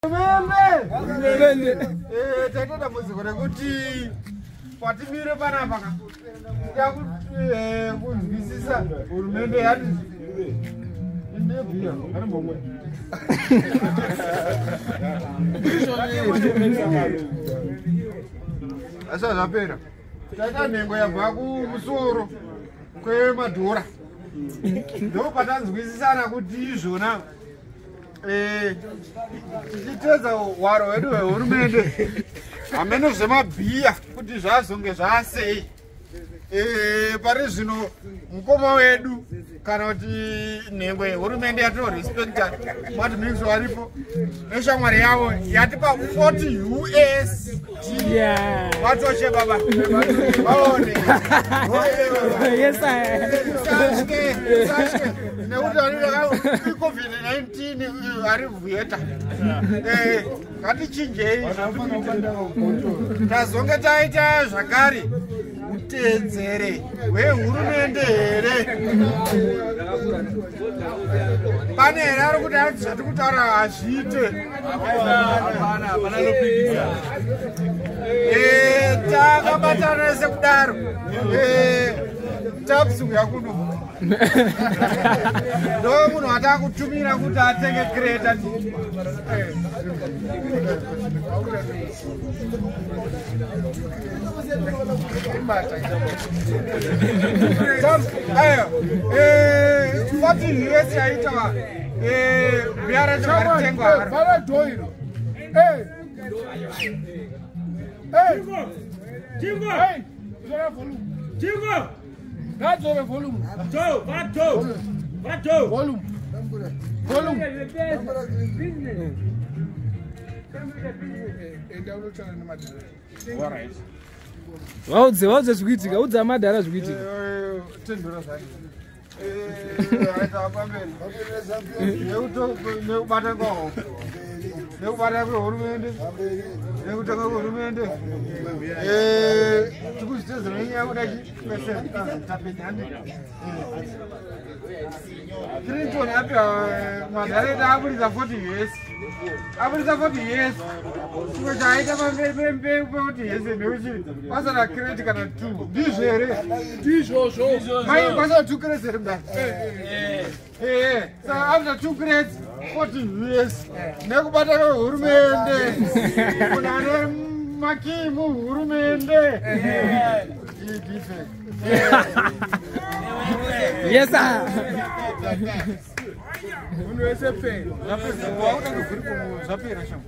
Hurumende. Taita dambudziko rekuti patimire panapa ka tida kunzwisisa hurumende yati indebhiya arimbomwe. Asi zvapera. Taita nhengo yabva kumusoro kwemadhora. Ndopatanzwisisana kuti izvona tichitedza hwaro hwedu hwehurumende hameno zvemabhiya kuti zvazonge zvasei. Pari zvino mukoma wedu kana kuti nhengo yehurumende yatinorespekta madmix varipo neshamwari yavo yatipa 40 US. Vatoshe baba vaone. Yes, sir. Sashe nekuti COVID-19 ari vhuyeta. Ngatichinjei, tazonge taita zvakare utedzere hwehurumende here? Pane here ari kuti hanzi zvati kutaura hazviite? Takabatana sekudaro. Taps uya kuno ndo munhu atakutumira kuti atenge kreta. Ayo 40 US yaita bhiya racho ngaritengwa. Vara doiro. Hey. Hey. Jingo! Hey. Zora volume. Jingo! Ngadzore volume. Joe, Vato! Vato! Volume. Volume. Enda unotaura nemadhara. Vaudze, vaudze zvikuitika, udza madhara zvikuitika. Tendura zvake pamberi nekubata kwaho, nekubata kwehurumende, nekutanga kwehurumende. Tikuzvitedzera nenyaya yekuda tapedza. Clinton apiwa madhara edu aburitsa 40 US, aburitsa 40 US. Chimwe chaaita pamberi pe40 US ndekuti pasana crate kana 2. Ndizvo here? Ndizvozvo. Mai, pasana 2 crates here mudai? Saka after 2 crates, 40 US, nekubata kwehurumende, munhu ane makii muhurumende. Defect. Yes, sir. Munhu wese pfee. Zvapera, shamo.